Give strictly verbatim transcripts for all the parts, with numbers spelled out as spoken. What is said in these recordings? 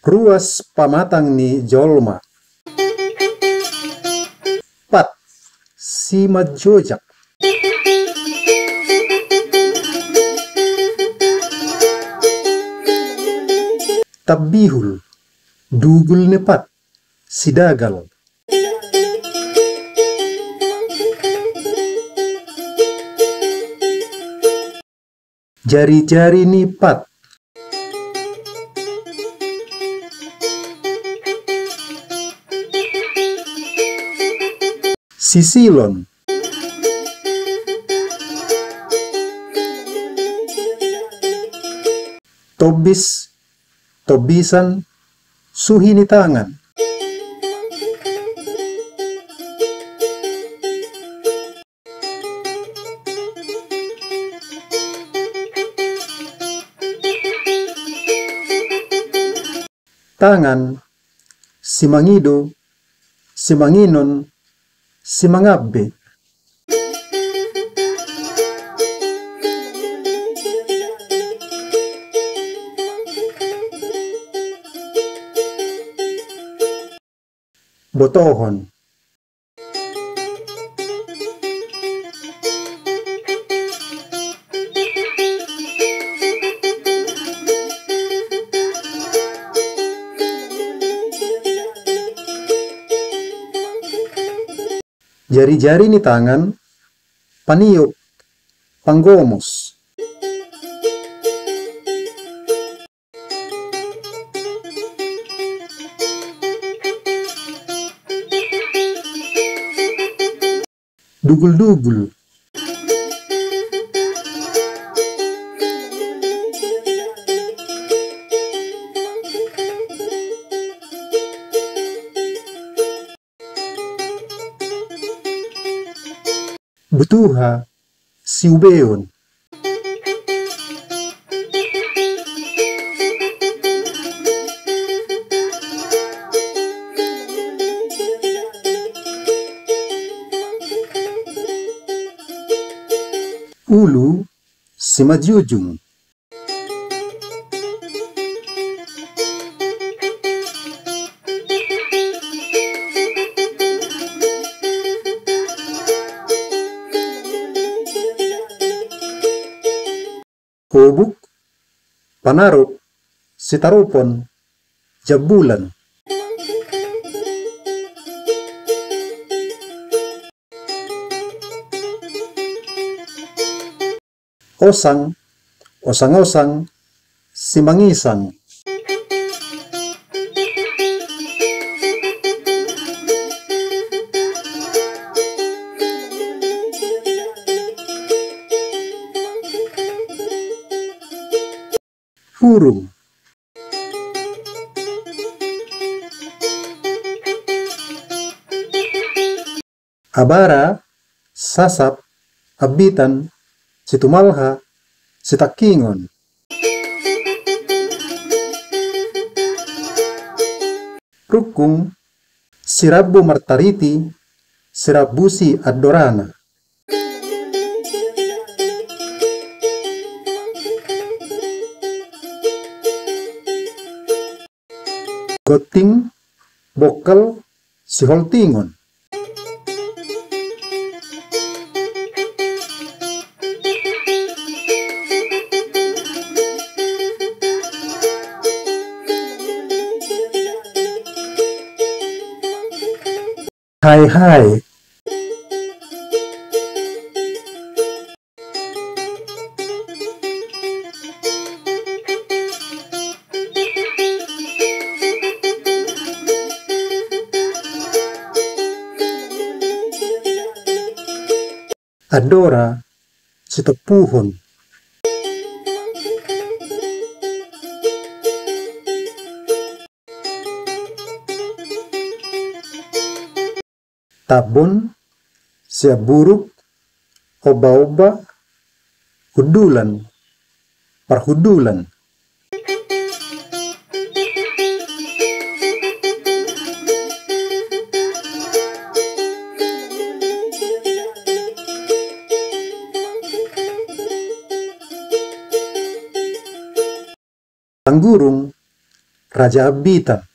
Ruas pamatang ni jolma. Pat, simanjojak. Tambihul, dugul ni pat, sidagal. Jarijari ni pat. Sisilon. Tombis, tombisan, suhi ni tangan. Tangan, simangido, simanginon, simangambe. Botohon. Jarijari ni tangan, paniop, panggomos. Dugul-dugul. Butuha, siubeon. Ulu, simanjujung. Obuk, panarop, sitaropon, jambulan. Osang, osang-osang, simangisang. Hurung. Abara, sasap, ambitan, situmalha, sitangkingon. Rungkung, sirambu martariti, sirambusi andorana. Gonting, bongkal, siholtingon. Hae hae. Andora, sitompuhon. Tambon, siamburuk, ombaomba, hundulan, parhundulan. Tanggurung, Raja Ambitan.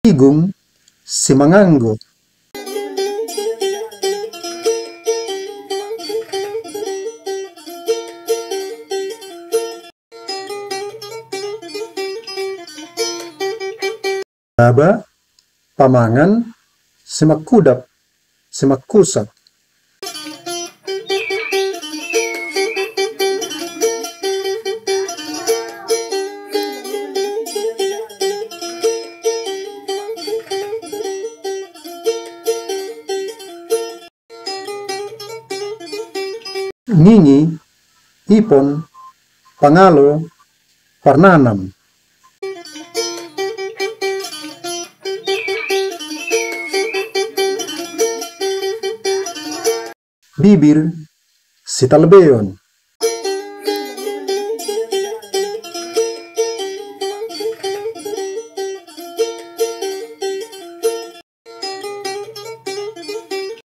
Igung, simanganggo. Baba, pamangan, simangkudap, simangkusap. Ngingi, ipon, pangalo, parnanam. Bibir, sitalbeon.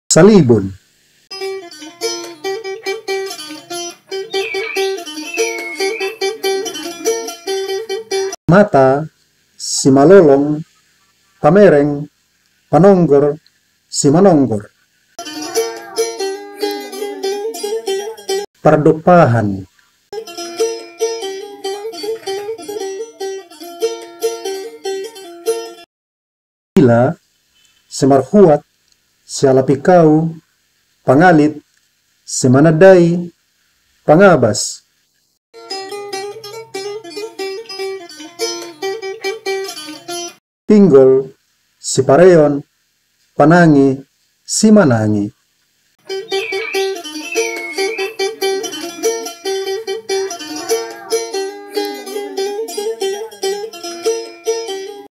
Salibon. Mata, simalolong, pamereng, panonggor, simanonggor. Pardompahan. Ila, simarhuat, sialap ikau, pangalit, simanandai, pangabas. Pinggol, sipareon, panangi, simanangi.